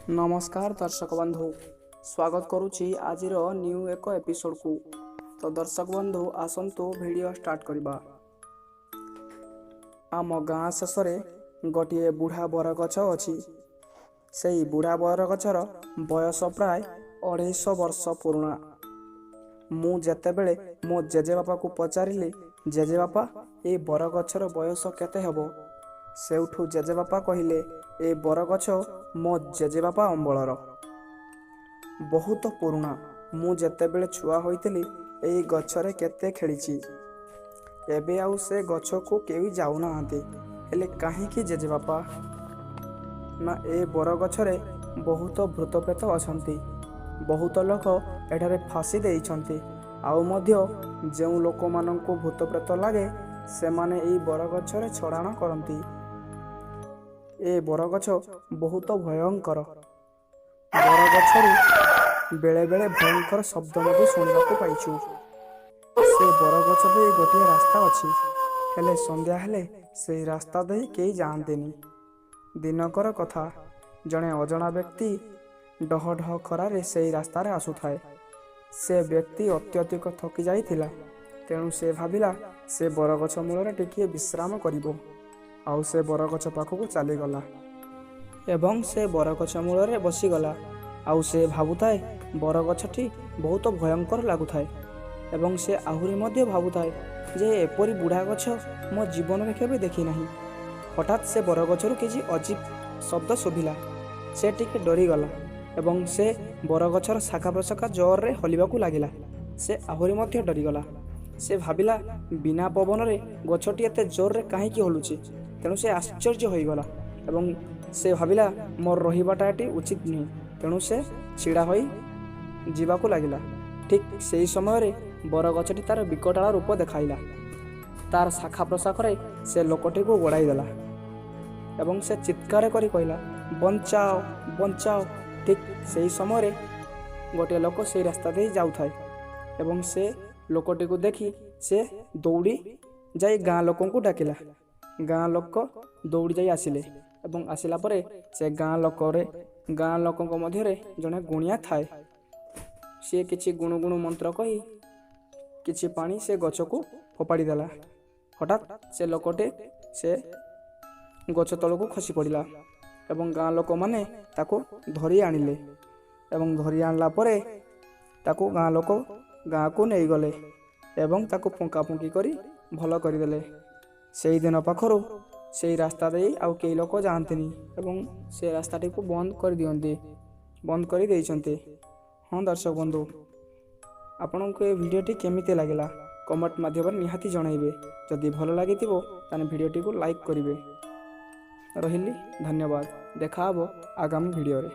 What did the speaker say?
ନମସ୍କାର ଦର୍ଶକ ବନ୍ଧୁ, ସ୍ୱାଗତ କରୁଛି ଆଜିର ନ୍ୟୁ ଏକ ଏପିସୋଡ଼କୁ। ତ ଦର୍ଶକ ବନ୍ଧୁ, ଆସନ୍ତୁ ଭିଡ଼ିଓ ଷ୍ଟାର୍ଟ କରିବା। ଆମ ଗାଁ ଶେଷରେ ଗୋଟିଏ ବୁଢ଼ା ବରଗଛ ଅଛି। ସେଇ ବୁଢ଼ା ବରଗଛର ବୟସ ପ୍ରାୟ 250 ବର୍ଷ ପୁରୁଣା। ମୁଁ ଯେତେବେଳେ ମୋ ଜେଜେବାପାକୁ ପଚାରିଲି, ଜେଜେବାପା, ଏ ବରଗଛର ବୟସ କେତେ ହେବ? ସେଇଠୁ ଜେଜେବାପା କହିଲେ, ଏ ବରଗଛ ମୋ ଜେଜେବାପା ଅମଳର, ବହୁତ ପୁରୁଣା। ମୁଁ ଯେତେବେଳେ ଛୁଆ ହୋଇଥିଲି, ଏଇ ଗଛରେ କେତେ ଖେଳିଛି। ଏବେ ଆଉ ସେ ଗଛକୁ କେହି ଯାଉନାହାନ୍ତି। ହେଲେ କାହିଁକି ଜେଜେବାପା? ନା, ଏ ବରଗଛରେ ବହୁତ ଭୂତପ୍ରେତ ଅଛନ୍ତି। ବହୁତ ଲୋକ ଏଠାରେ ଫାଶୀ ଦେଇଛନ୍ତି। ଆଉ ମଧ୍ୟ ଯେଉଁ ଲୋକମାନଙ୍କୁ ଭୂତପ୍ରେତ ଲାଗେ, ସେମାନେ ଏଇ ବରଗଛରେ ଛଡ଼ାଣ କରନ୍ତି। ଏ ବରଗଛ ବହୁତ ଭୟଙ୍କର। ବରଗଛରୁ ବେଳେବେଳେ ଭୟଙ୍କର ଶବ୍ଦ ମଧ୍ୟ ଶୁଣିବାକୁ ପାଇଛୁ। ସେ ବରଗଛ ଦେଇ ଗୋଟିଏ ରାସ୍ତା ଅଛି, ହେଲେ ସନ୍ଧ୍ୟା ହେଲେ ସେଇ ରାସ୍ତା ଦେଇ କେହି ଯାଆନ୍ତିନି। ଦିନକର କଥା, ଜଣେ ଅଜଣା ବ୍ୟକ୍ତି ଡହ ଡହ ଖରାରେ ସେଇ ରାସ୍ତାରେ ଆସୁଥାଏ। ସେ ବ୍ୟକ୍ତି ଅତ୍ୟଧିକ ଥକି ଯାଇଥିଲା। ତେଣୁ ସେ ଭାବିଲା ସେ ବରଗଛ ମୂଳରେ ଟିକିଏ ବିଶ୍ରାମ କରିବ, ଆଉ ସେ ବରଗଛ ପାଖକୁ ଚାଲିଗଲା ଏବଂ ସେ ବରଗଛ ମୂଳରେ ବସିଗଲା। ଆଉ ସେ ଭାବୁଥାଏ, ବରଗଛଟି ବହୁତ ଭୟଙ୍କର ଲାଗୁଥାଏ ଏବଂ ସେ ଆହୁରି ମଧ୍ୟ ଭାବୁଥାଏ ଯେ ଏପରି ବୁଢ଼ା ଗଛ ମୋ ଜୀବନରେ କେବେ ଦେଖିନାହିଁ। ହଠାତ୍ ସେ ବରଗଛରୁ କିଛି ଅଜୀବ ଶବ୍ଦ ଶୁଭିଲା। ସେ ଟିକେ ଡରିଗଲା ଏବଂ ସେ ବରଗଛର ଶାଖା ପ୍ରଶାଖା ଜୋରରେ ହଲିବାକୁ ଲାଗିଲା। ସେ ଆହୁରି ମଧ୍ୟ ଡରିଗଲା। ସେ ଭାବିଲା, ବିନା ପବନରେ ଗଛଟି ଏତେ ଜୋରରେ କାହିଁକି ହଲୁଛି? ତେଣୁ ସେ ଆଶ୍ଚର୍ଯ୍ୟ ହୋଇଗଲା ଏବଂ ସେ ଭାବିଲା, ମୋର ରହିବାଟା ଏଠି ଉଚିତ ନୁହେଁ। ତେଣୁ ସେ ଛିଡ଼ା ହୋଇ ଯିବାକୁ ଲାଗିଲା। ଠିକ୍ ସେହି ସମୟରେ ବରଗଛଟି ତାର ବିକଟାଳ ରୂପ ଦେଖାଇଲା। ତାର ଶାଖା ପ୍ରଶାଖରେ ସେ ଲୋକଟିକୁ ଗୋଡ଼ାଇ ଦେଲା ଏବଂ ସେ ଚିତ୍କାର କରି କହିଲା, ବଞ୍ଚାଅ, ବଞ୍ଚାଅ! ଠିକ୍ ସେହି ସମୟରେ ଗୋଟିଏ ଲୋକ ସେଇ ରାସ୍ତା ଦେଇ ଯାଉଥାଏ ଏବଂ ସେ ଲୋକଟିକୁ ଦେଖି ସେ ଦୌଡ଼ି ଯାଇ ଗାଁ ଲୋକଙ୍କୁ ଡାକିଲା। ଗାଁ ଲୋକ ଦୌଡ଼ି ଯାଇ ଆସିଲେ ଏବଂ ଆସିଲା ପରେ ସେ ଗାଁ ଲୋକଙ୍କ ମଧ୍ୟରେ ଜଣେ ଗୁଣିଆ ଥାଏ। ସିଏ କିଛି ଗୁଣୁ ଗୁଣୁ ମନ୍ତ୍ର କହି କିଛି ପାଣି ସେ ଗଛକୁ ଫୋପାଡ଼ି ଦେଲା। ହଠାତ୍ ସେ ଲୋକଟି ସେ ଗଛ ତଳକୁ ଖସି ପଡ଼ିଲା ଏବଂ ଗାଁ ଲୋକମାନେ ତାକୁ ଧରି ଆଣିଲେ ଏବଂ ଧରି ଆଣିଲା ପରେ ତାକୁ ଗାଁ ଲୋକ ଗାଁକୁ ନେଇଗଲେ ଏବଂ ତାକୁ ଫୁଙ୍କା ଫୁଙ୍କି କରି ଭଲ କରିଦେଲେ। ସେଇଦିନ ପାଖରୁ ସେଇ ରାସ୍ତା ଦେଇ ଆଉ କେହି ଲୋକ ଯାଆନ୍ତିନି ଏବଂ ସେ ରାସ୍ତାଟିକୁ ବନ୍ଦ କରିଦିଅନ୍ତି, ବନ୍ଦ କରିଦେଇଛନ୍ତି। ହଁ ଦର୍ଶକ ବନ୍ଧୁ, ଆପଣଙ୍କୁ ଏ ଭିଡ଼ିଓଟି କେମିତି ଲାଗିଲା କମେଣ୍ଟ ମାଧ୍ୟମରେ ନିହାତି ଜଣାଇବେ। ଯଦି ଭଲ ଲାଗିଥିବ, ତାହେଲେ ଭିଡ଼ିଓଟିକୁ ଲାଇକ୍ କରିବେ। ରହିଲି, ଧନ୍ୟବାଦ। ଦେଖା ହେବ ଆଗାମୀ ଭିଡ଼ିଓରେ।